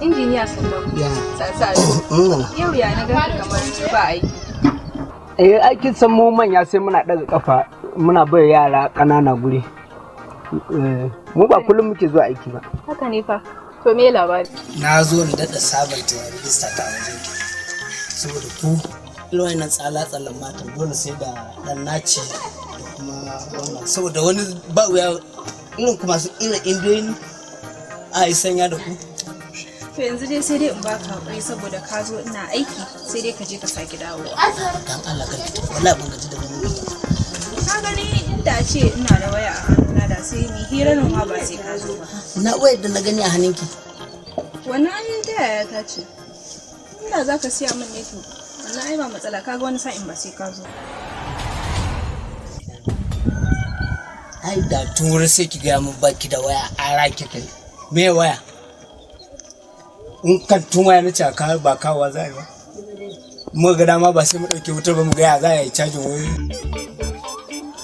Injiniya Sallau. Ya. Sasa. Yau ya na ganka kamar ba aiki. Eh, aikin san mu manya sai muna daga kafa muna bai yara ƙanana guri. Mu ba kullum muke zuwa aiki ba. Haka ne fa. To me labari? Na zo in daɗa sabanta rijista ta wajen ki. Saboda ku irin tsala tsalan matan dole sai da ɗan naci da kuma wannan saboda wani ba wuya irin ku masu irin indiyoyi a yi sanya da ku. To yanzu dai sai dai in baka hakuri saboda ka zo ina aiki sai dai ka je ka sake dawowa. Dan Allah kar ki tafi, wallahi ban gaji da ganin ki. Ka gani inda a ce ina da waya a hannuna da sai ni hirar ma ba sai ka zo ba. Na wayar da na gani a hannunki. Wannan ai ta yaya ta ce. Inda za ka siya min ne to wannan ai ba matsala, kaga wani sa'in ba sai ka zo. Ai da tun wuri sai ki gaya min baki da waya a raki kai. Me waya? In kan tun waya na ce a kawo ba kawowa za a yi ba. Mu ga dama ba sai mu ɗauke wutar ba mu ga ya za a yi cajin wayoyi.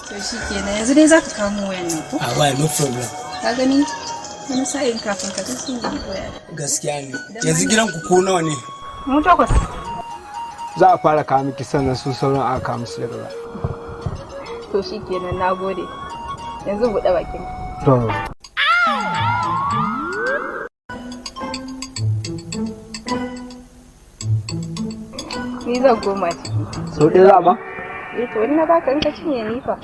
To shi kenan yanzu dai za ka kawo min wayan nan ko? A waya no problem. Ka gani wani sa'in kafin ka tafi sun yi waya. Gaskiya ne. Yanzu gidan ku ko nawa ne? Mu takwas. Za a fara kawo miki sannan su sauran aka kawo musu daga baya. To shi kenan na gode. Yanzu buɗe bakin. To. Ni zan koma ciki. Sau ɗaya za a ba? Eh to in na baka in ka cinye ni fa.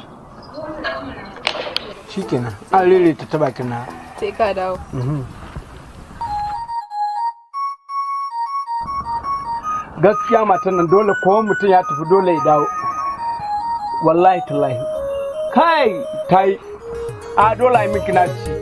Shikenan. An ririta ta bakin na. Sai ka dawo. Gaskiya matan nan dole ko mutum ya tafi dole ya dawo. Wallahi tallahi. Kai tai. A dole ai miki naci.